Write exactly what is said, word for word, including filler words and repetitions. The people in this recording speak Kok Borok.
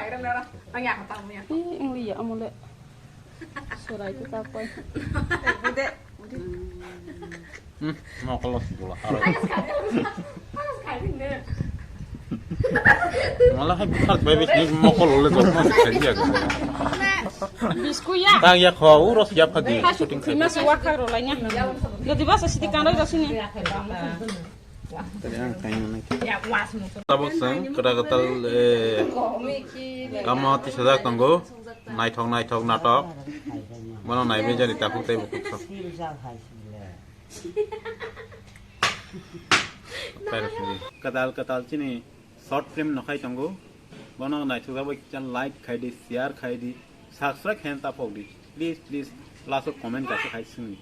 Ih, wng liya omo le. Surai khe ta koi. Hmm, mokolo si bola. Mala hai bukhar bai bisni mokolo le jok ma sai ya. Bisku ya. Tang ya kho, u ros ya phadi. Shooting khai. Mas wa khak ro lai nya. Jadi bas sidi kan ro sini. Tabuk chwng kwtal kwtal, eh, tamo tisajak tongo, naithok naithok natok, bono naiwi jani takhuk tei bukhuk sok. Kwtal kwtal chini short film nokhai tongo, bono naithok jagwi kisa like khai di, share khai di, subscribe khaina ta phok di, please please, last o comment kaisa khai sini.